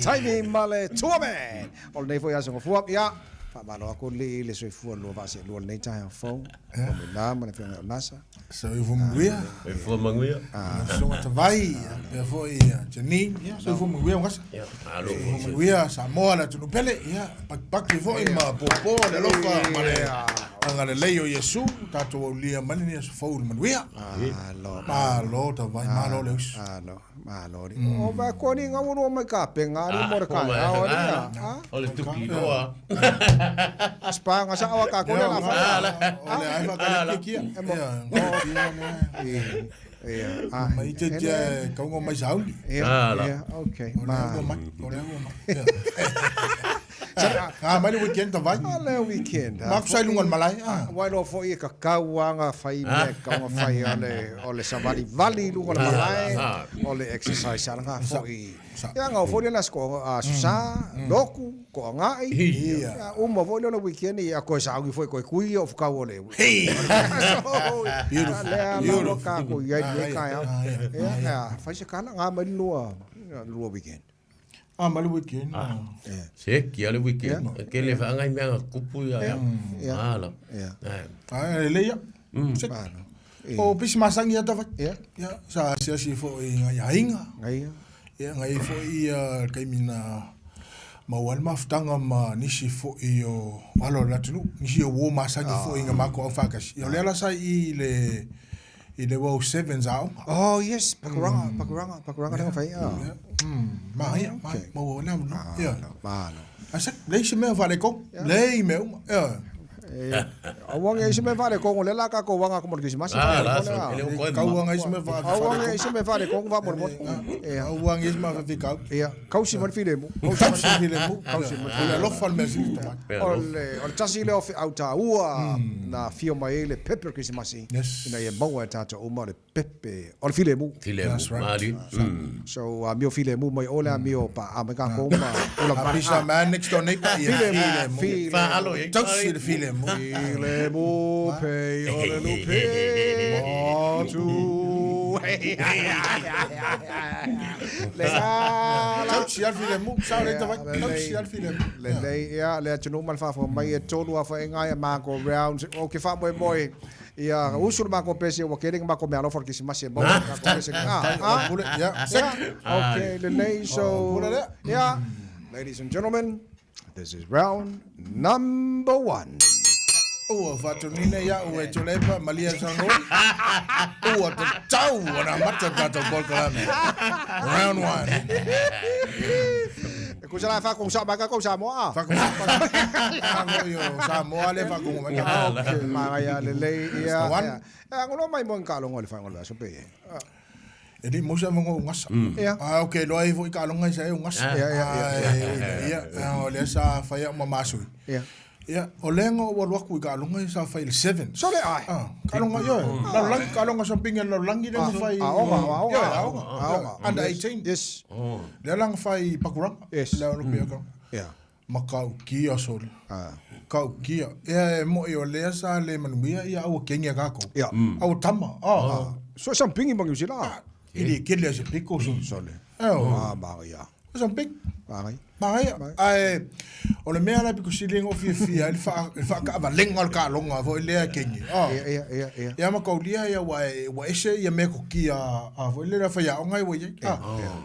Taimi ma le Tuame o lenei foi aso gafua. Ia, faamalo atu alii i le soifua lua vaaseelua i lenei taeao fou. O Mena ma le Afioga ia Onasa. Soifua manuia. Soifua manuia. Susuga Tavai, faapea foi ia Janine. Ia, soifua manuia Ogasa. Malo. Soifua manuia Samoa le atunuu pele. Ia, pakipaki foi ma popo le alofa ma le agalelei o Iesu. Tatou aulia mai lenei aso fou i le manuia. Malo. Malo Tavai, malo le uso. Malo. Malo alii. O va ko ni nga uru mai ka penga ni mo le ka ao ali a. O le tuki loa. Spa nga sa awa ka ko le la fa. O le ai fa ka le kia. Ia. Ah. Mai te te kaunga mai sauni. Ia, ia, okay. O le au mai, o le au mai. Ah, mai le weekend tavai. A le weekend. Ma ku sai lunga le malae. Ah. Wai loa foi e kakau anga fai mea e kaunga fai o le, o le savali vali i luga o le malae, o le exercise ala ngā foi. Ia ngau foi le la sko a sa, loku, ko angai. Ia uma foi le o le weekend ia koe saungi foi koe kui o whakau o le. Beautiful. Lea Beautiful. ka ko ia i le kai au. Ia, ia, fai se kala ngā mai lua, lua weekend. Ah, mai le weekend. Se kia le weekend. Ke le whaangai mea nga kupu ia. Ia. Ala. Ia. Ah, le ia. Se. Malo. O pisi masangi ia tavai. Ia. Ia, sa asiasi foi ngai aiga. Ngai. Ia, ngai foi ia taimi na maua ai le mafutaga ma nisi foi o alo o le atunuu, nisi o uo masani foi nga makou aufaatasi. Ia o lea la sa i i le i le World Sevens aoga. Oh yes, Pakuranga, Pakuranga, Pakuranga lenga fai. Ah. Ia, manaia, manaia, maua ai le avanoa. Ia. Malo. Ae sa, leai se mea faaletonu, leai mea uma. Ia. Aua nge isi mea faaletonu lea la tatou aga atu mo le Kerisimasi. Ah, la so, ele o koe ma. Kaua ngai se mea Aua nge faaletonu. isi mea faaletonu faamolemole. Ia. Aua ngai se mea faafitauli. Ia, kausi ma le filemu. Kausi ma le filemu. Kausi ma le O le alofa le mea sili tagata. O le, o le tasi lea o feau taua na afio mai ai le pepe o le Kerisimasi. Yes. Ina ia maua e tatou uma o le pepe o le filemu. Filemu, That's right. maali. So, amio filemu mai o le amio paa mai kākou ma ula A pisa man next door neighbor, ia Filemu, filemu. filemu. Whaalo e. Tausi le filemu. Filemu pei o le lupe motu. Le ala. Tausi al filemu, sao le tavai. Tausi al filemu. Lelei, ia, le atunuu ma le faafofoga mai e tolu afaʻiga ia makou rounds. Ou te faamoemoe ia usu le makou pese ua tele ni makou meaalofa o le Kerisimasi e maua ai le tatou pese. Ah, ah. Pule, ia, Yeah. sek. Okay, lelei, so Pule lea. yeah. Ladies and gentlemen, this is round number one. Ua faatonuina iaʻu e Tuilaepa malia saunoa. Ua tatau ona amata le tatou polokalame. Round one. E kusa la e faakogosaʻa mai tatou Samoa a. Faakogo i o Samoa lea e faakogo mai tatou. Okay, manaia lelei ia. That's the one. Ia. E agoloa mai mo ni taaloga i le faaiuga o le aso pe i. E le i maua se avanoa o gasa. Ia. Ah, okay, loa ai foi taaloga i sa e o gasa. Ia, ia, ia. Ai, ia, ia, o lea sa fai au ma masui. Ia. Ia, o lea na ou alu atu i taaloga ia sa fai i le sevens. Sole ai. Ah, taaloga, ioe, lalolagi, taaloga shopping a le lalolagi lea na fai. Aoga, aoga. Ioe, aoga. Aoga. Under 18. Yes. Lea la na fai i Pakuranga. Yes. Lea o Lupea ka. Ia. Matautia sole. Ah. Matautia. Ia e moʻi o lea sa le manuia ia aua kengi a kākou. Ia. Aua tama. Ah. So sampingi ma Niu Sila. E le kele a se piko sole. Sole. Eh, o. Ah, manaia. Sampingi. Manaia. Manaia. Ae, o le mea la pito sili ona ou fiafia ai le faa, le faakaavalega o le taaloga foi lea kengi. Ah. Ia, ia, ia, ia. Ia ma kaulia ia ua e, ua ese ia mea kokia a foi lea faiaoga ai ua i ai. Ah.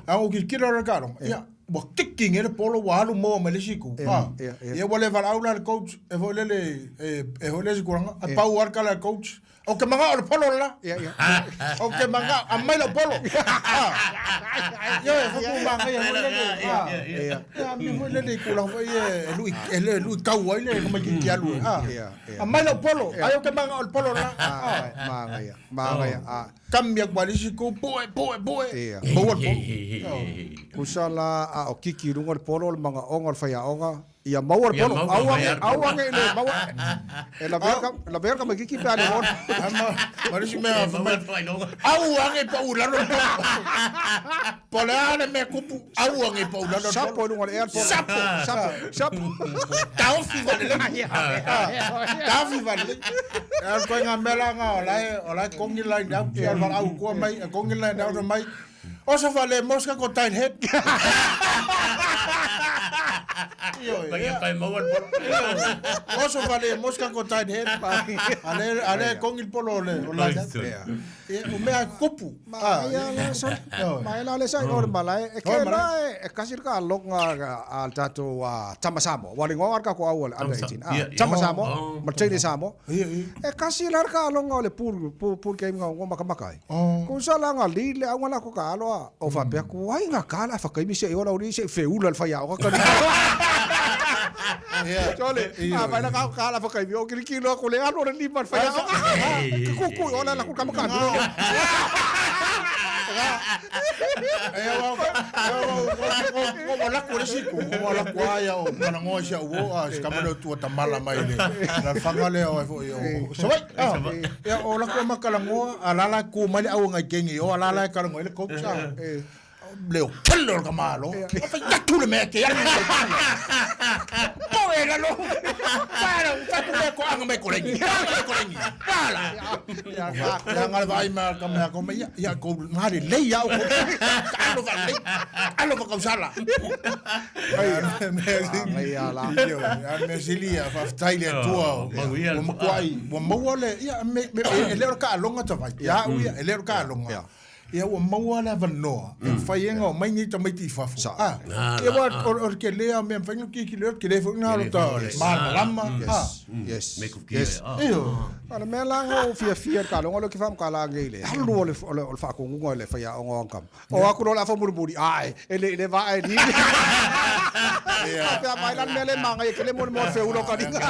A o kilokilo le taaloga. Ia, ua kiki nge le polo ua alu moa mai le isi itu. Ah. Ia, ia. Ia ua le valaau la le coach e foi lele e, e foi le isi tulaga. Ae pau lava le tala a le coach, Ou te manao o le polo lela. Ia, ia. Ou te manao, aumai lau polo. Ah. Ioe, foi ku manaia foi lele. Ah. Ia. Ia, mea foi lele i tulaga foi ia e lui, e le lui tau ai le tamaitiiti alu e. Ah. Ia, ia. Aumai lau polo, ai ou te manao o le polo lela. Ah, manaia, manaia. Ah. Kami atu ma le isi itu, pue, pue, pue. Ia. Maua le polo. Kusa la a o kiki i luga o le polo o le manaoga o le faiaoga, Ia maua le Ia polo. maua Aua mai ne, a le polo. aua ne i le maua. E lavea ka, lavea ka maikiki pe a le ona. Ama, ma le isi mea, E maua le faailoga. Aua ne i pau i lalo le polo. Po o le a le mea tupu, aua ne i pau i lalo le polo. Sapo i luga o le ea le polo. Sapo. Sapo. Sapo. Taofi valelei. Taofi valelei. E alu koe ngā mea la ngā, o la e, o la e kongi line out, ia le valaau i tua mai, e kongi line out mai. O sa fale mosca ko tight head. Ioe. Ia kai maua le polo. Oso vale mo se kako tight head. Ale ale kongi le polo o le o la. Ia. Ia o mea kupu. Ma ia la sa. Ma ia la le sa o le malae. E ke la e kasi le ka longa a le tatou Tama Samoa. Ua le igoa le kako au o le under 18. Ia, ia. Tama Samoa ma le teine Samoa. Ia ia. E kasi la le ka longa o le pool pool pool game nga ngo makamaka ai. Oh. Ku sa la nga li le au la ko ka aloa o fa pea ku ai nga ka la fa kai mi se o la uri se feula le fa ia o ka ni. Ia. Sole, a vai la ka ka la fa kai mi o kiri kilo ko le alo le lima le fa ia o ka. Ku ku o la la ku ka maka. E wa o o la ko le siku o la ko ai o mana ngo sia o a se kamale tua tamala mai le la fanga le o fo o so wai ia o la ko makala ngo ala la ku mai le au ngai kengi o ala la kala ngo le coach a le o kelo ka malo o fa ya tu le me ke ya po era lo para fa tu le ko anga me ko lengi ko lengi para ya ngal vai ma ka me ko me ya ya ko ngari le ya ko alo va le alo va kausala Ai ia la. Io, a me silia fa ftai le tua. Manuia le O makuai, ua maua le ia me me e le o ka longa ta vai. Ia u ia e le o ka longa. Ia ua maua le avanoa. E fai enga o mai ni tamaiti i fafo. Ah. Ia wa o o ke le a me fai ki ki le ke le fo nga lo ta malama. Ah. Yes. Me ku ki. Yes. Io. O le mea la ngo fiafia le kaloga o le ke faamukala nei le alu o le o le o le faakoguga i le faiaoga o kama. O aku loa le afa mulimuli, ae, e le i le vaa e lili. Faapea mai la le mea le magaia tele mo le mo le feula o kaliga.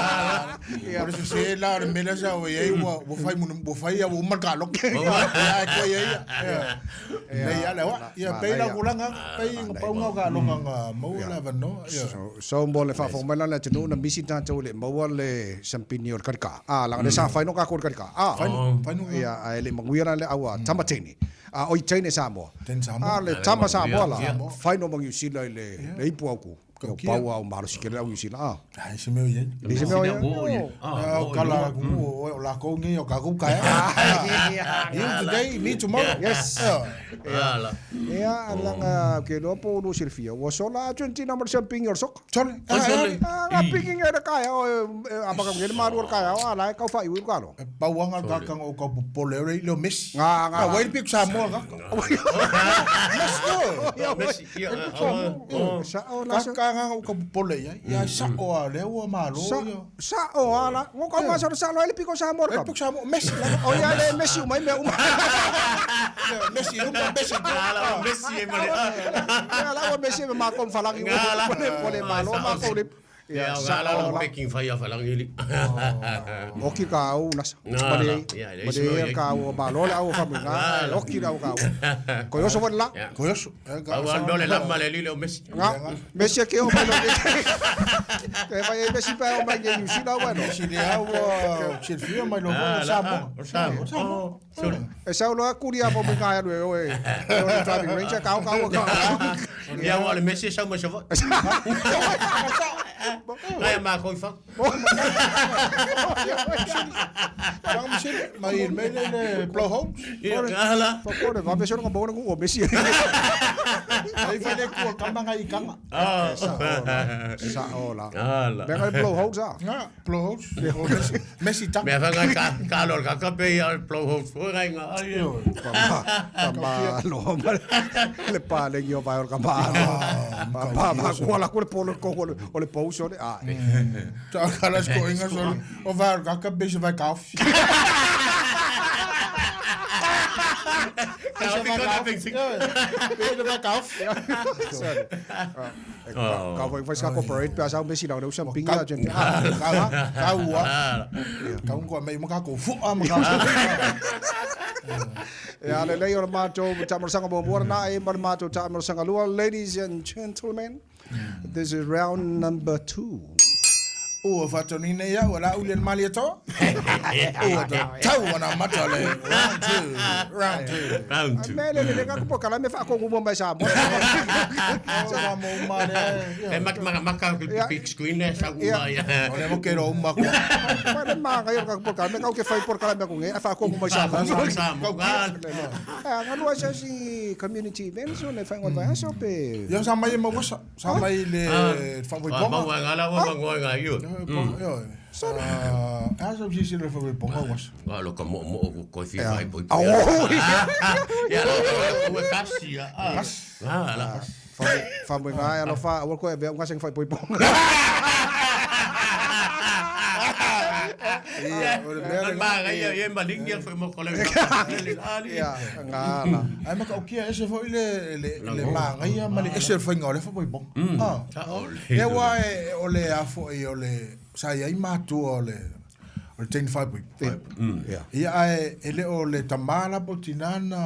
Ia. O le sese la o le mea lea sa o i ai ua ua fai muna ua fai ia ua uma le kaloke. Ia e koe ia ia. Nei ia le wa. Ia pei la tulaga pei nga pau nga o kaloga nga maua le avanoa. Ia. So mo le faafofoga mai la le atunuu na misi tatou e le i maua le sampini o le kalika. A leaga lea sa fai no kakou i le kalika. A. Fai fai no. Ia ae le i manuia la le au a tama teine. A oi teine Samoa. Teine Samoa. A le tama Samoa la fai no ma Niu Sila i le le ipu au ku. O pau au malosi tele au Niu Sila. A. Ai se mea o i ai. Le se mea o i ai. O kala ku o lakou nei o kakou kaea. You today, me tomorrow. Yes. Ia alaga ke iloa po o lua silafia ua sola Argentina ma le siampingi o le soka. Sole. A pingi ngai le kaeao e amata nei le malu o le kaeao a la e tau faaiuiu le kalo. E pau anga le kakanga o kau popole o le Messi. Nga nga. A wai le piku Samoa kaka. Messi o. Messi. Sa o la sa. Kakanga o kau popole ia. Ia sa o a lea ua malo ia. Sa o a la. Ngo kau masa sa lo le piku Samoa Le piku Samoa Messi. O ia le Messi uma i mea uma. Messi luma Messi. Messi e male. Ia la ua Messi e ma kom falangi. Ua le malo ma ko le. Ia nga la lo peking fai a falangi li. Oki ka au nasa. Male male ka au malo le au fa nga. Oki la au ka au. Ko yoso la. Ko yoso. Au ando le lama le li le o Messi. Nga Messi ke o mai lo. Ke vai Messi pa o mai New Zealand wa no. Messi le au silfia mai lo Samoa. Samoa. E sau loa kuri a mo nga alu e oe. O le driving range ka ka ka. Ia wa le Messi sau mai sa. Ai ma ko fa. Sang Messi mai me le le blow holes. Ia ala. Fa ko le va ve solo ka bona ku o Messi. Ai fa le ku ka manga i kanga. Ah. Sa ola. Ala. Venga le blow holes a. Nga blow holes. Messi ta. Mea whanga ka ka lo ka ka pe ia blow holes. O ngai nga ai. Ka ma lo ma le pa le yo va ka ma. Pa pa ma ko la ko le polo ko o le pouso le a. Ta kala sko inga so o va ka ka be se va ka. Ka ka pe sik. Be va ka. Ka voi vai ska cooperate pe sa Messi la usa pinga gente. Ka ka ua. Ka ungo me mo ka ko fu a mo ka. Ia le lei o le matou taamilosanga muamua lena e ma le matou taamilosanga lua. Ladies and gentlemen, this is round number 2. Ua faatonuina ia ua la uli mali atoa. Ua tau ana mata le round two, round two. Round two. Me le le ka po kala me fa ko mo mai sa mo. Sa mo ma le. E maka maka maka big screen le sa uma ia. O le mo ke ro uma ko. Pa le ma ka yo ka po kala me ka ke fai por kala me ko nge fa ko mo mai sa mo. Sa mo. Ah, nga sa si community events o le fai ngol vai so pe. Ia sa mai mo sa sa mai le fa voi Ma ponga. wa ngala wa wa nga yo. Yo. Sa a sa si si le fa voi ponga was. Wa lo ka mo mo ko fi fai po. Oh. Ya lo ko kasi ya. Ah la. Fa mo nga alo fa o ko e nga seng fai poi ponga. Ia, o le mea Ma ga ia ye maling ia foi mo ko le. Ia, nga la. Ai ma ka ukia ese foi le le le maangaia ma le ese le faiga o le fapoipoga. Ah. Ia ua e o le a foi o le sa iai matua o le o le teine faaipoipo. Ia. Ia ae e le o le tamā la po tinā na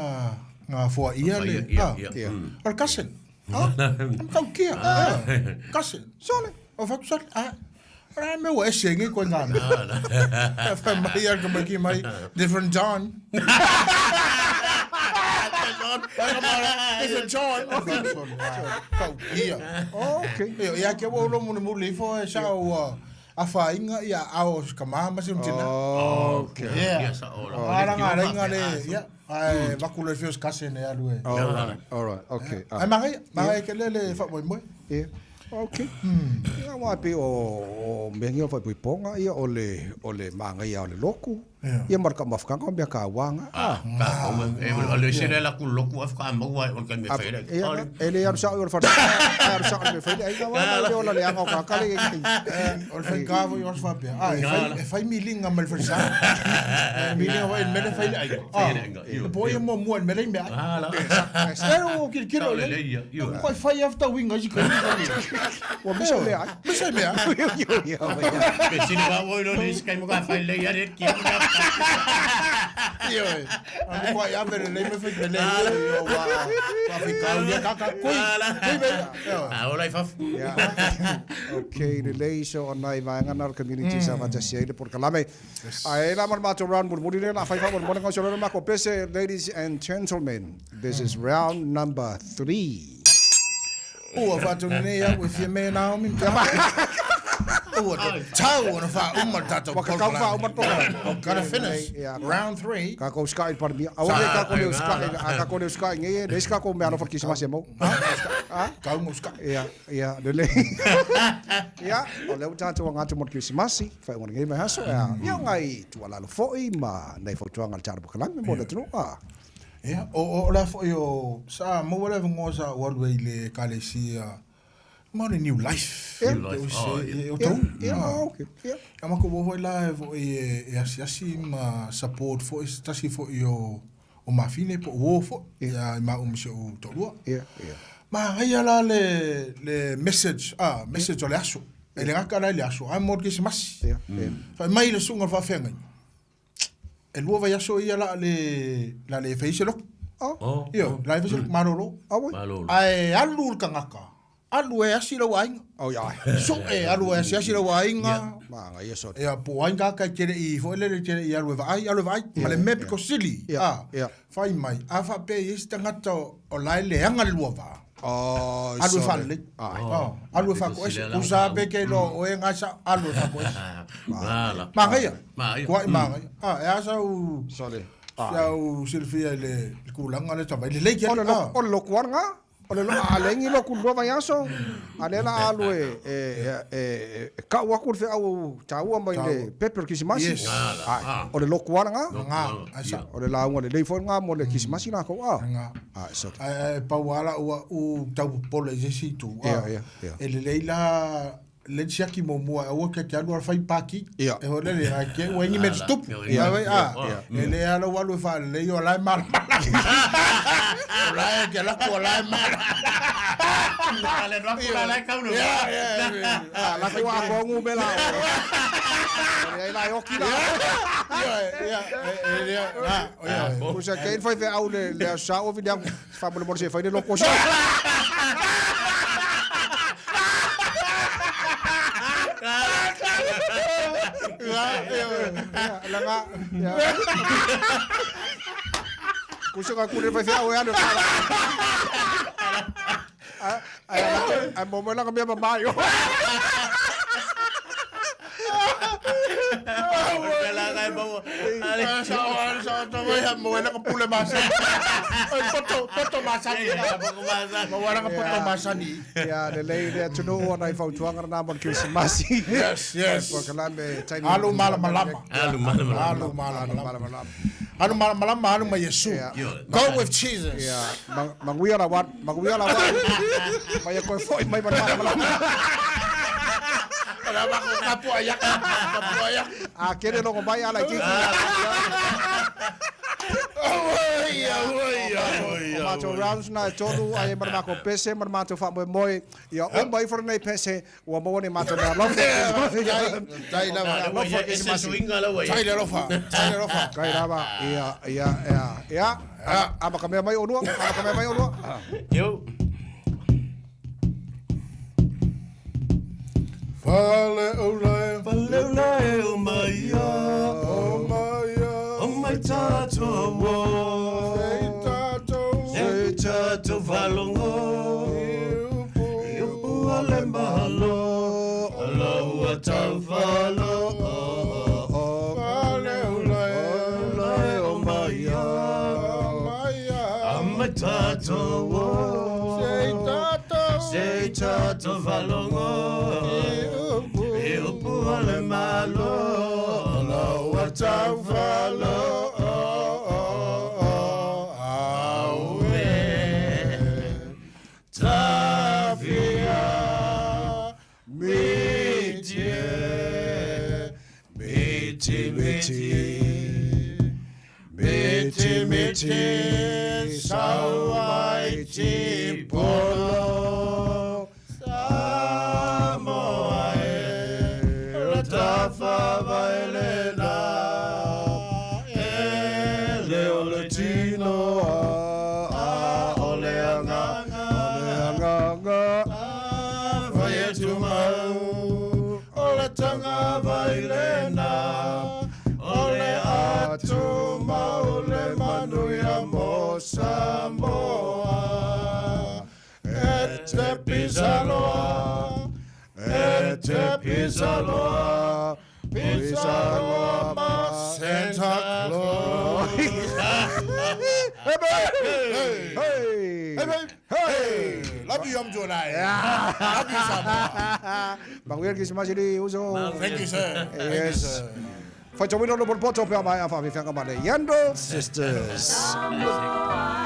na foaia le Ia ah. ia. O le cousin. Ah. Ma ka ukia. Ah. Cousin. Sole. O fatu sa ah. Ora me ua ese ngi koe ngā mea. Whai mai a ka mai ki mai different John. Different John. Ka ukia. Okay. Ia ia ke ua ulo muli muli ifo e sa ua a whainga ia ao ka mama se mtina. Okay. Yeah. Ia sa ora. Ara ngā reinga le, ia, ai vaku le fios kase ne alu e. All right. All right. Okay. Ai magai, magai ke lele wha moi moi. Ia. Okay. Ia wa pe o o mengi o fai ponga ia o le o le manga ia o le loku. Ia marka mafkanga mea ka wanga. Ah, ka ko e o le sere la ku loku af ka mo wa o ka me fere. Ia e le aru sa o le farsa. Aru sa o le fere ai ka wa le o la le anga o ka kale. O le whai kāwa i os whapea. Ah, e whai, e whai milinga ma le wharsa. Milinga whai mele whai le ai. Ah, le poi e mua mua mele i mea. Ah la. Ero o kiri kiri o Le le. ia. Io. Ko whai afta winga i kiri. Ua miso le ai. Misa i mea. Ia ia. Pe sine wa o lo ni skai mo ka fai le ia re ki. Io e. Anu kwa i avere le me whai mele. Io wa. Ka whai kau ia kaka kui. Kui me. Ah ora i fa. Yeah. Okay, le lei so o nai vaenga na community sa vata sia le por kalame. Ai la mar mato round mur muri le la fai fa mur mur ngau ma ko pese ladies and gentlemen. This is round number 3. Ua whātunu nei au e whia me Naomi. Ua te tau ona wha uma tātou Waka kau wha uma polo. Gotta finish. Yeah. Round 3. Ka ko sky par mi. Au le ka ko le sky, ka ko le sky nge, le sky ko me ano for kisimasi mo. Ah? Kau ngau sky. Ia, ia, le le. Ia, o le uta tua ngā mo Krisimasi, whai ngā ngai mai haso, ia, ia ngai tua lalo foi ma nei fautuanga le tara bukalame mo le tunu, ah. Ia, o la foi o sa mo wala ngoa sa walu i le kalesia mo le new life. Ia. New life, oh, ia. O tau. Ia, ah, okay. Ia. Ia mako wo foi la e foi e asiasi ma support foi tasi foi o o mafine po wo foi ia ma o mse o tolua. Ia, ia. Ma ia la le le message, ah, message o le aso. E le ngaka la le aso, ai mo ke se masi. Ia, ia. Fai mai le sunga fa fenga. E lua vai aso ia la le la le feise lo. Oh, Oh. Io, la feise lo marolo. ah, oi. Malo. Ai alu le kangaka. Alu e asi lau ainga. Oh, ia. So e alu e asi asi lau ainga. Ma ngai ia so. Ia po ainga ka tere i fo le tere i alu e vaai, alu e vaai. Ma le mepi ko sili. Ia, Ah, ia. Fai mai. A fa pe i si tangata o lai le anga le lua va. Oh, Alu e sorry. fale. Ah. Ah, alu e fa ko ese. Usa pe ke lo o e ngasa alu e fa ko ese. Mala. Mangaia. Mangaia. Kua i mangaia. Ah, e asa u Sorry. Sau silfia i le kulanga le tawai. Le leiki. O le lo o le lokuanga, o le lo a lengi lo kulua vai aso. A le la alu e e e e ka ua ku fe au taua mai le pepe o Krisimasi. Yes. Ai, o le lokuanga. Nga, asa. O le launga le lei foi ngā mo le Krisimasi nā kou a. Nga. Ah, so. Ai pauala ua u tau pole i se situ. Ia, ia, ia. E le leila le siaki mo mua aua ke te alu ala whai paki. Ia. E hore le ai ke ua ingi me tupu. Ia, Ia, ia, ia, E le ala ua alu e wha le o lai mara. O lai ke laku o lai mara. Ale no ku la kau no. Ia, ia, ia. Ah, la kua ko ngu me la. Ai la oki la. Ia, ia, ia, ia, ia. Kusa ke fai fe au le le sa o vi fa mo le mo se fai le loko sa. Laga. Kuso ka kule fai fea o alu. Ai ai mo mo la ka mea mamai. Ia lelei le atunuu ona i fautuaga lena mo le Kerisimasi. Yes, yes. Polokalame taimi. Alu malamalama. Alu malamalama. Alu malamalama. Alu malamalama, alu ma Iesu. Go with Jesus. Ia, manuia lau alu, manuia lau alu. Ma ia toe foi mai ma le malamalama. A kele logo mai ala i kiki. O matou rounds na e tolu ai ma le matou pese ma le matou faamoemoe. Ia uma ifo lenei pese ua maua ni matou mea alofa. Tai lava. Alofa Kerisimasi. Tai le alofa. Tai le alofa. Kai lava. Ia, ia, ia. Ia, amata mea mai olua. Amata mea mai olua. Yo. Fale ulae. Fale ulae o maia. O maia. O mai tātou o. Sei tātou. Sei tātou faalogo. I upu a le Malo. Ala ua taufalo. Fale ulae. Ulae o maia. O maia. O mai tātou o. Sei tātou. Sei tātou faalogo. I upu a le Malo. Ala ua taufalo. Aue. Tafia. Mitie. Miti, miti. Miti, miti. Sauai ti polo. Samoa e. Tafa vaelena. E le o le tino. A o le agaga. Fai e tumau. O le taga vailena. O le atumau le manuia mo Samoa. E te pisaloa. E te pisaloa. Pisaloa ma Santa Claus. Hey, hey! Hey, hey, hey. Love you, I'm Jordan. Love you, Samoa. Manuia Kerisimasi le uso. Thank you, sir. Thank you, Yes. sir. Faitauina le potopoto pea mai a faafeafeaga ma le Yandle Sisters. Samoa.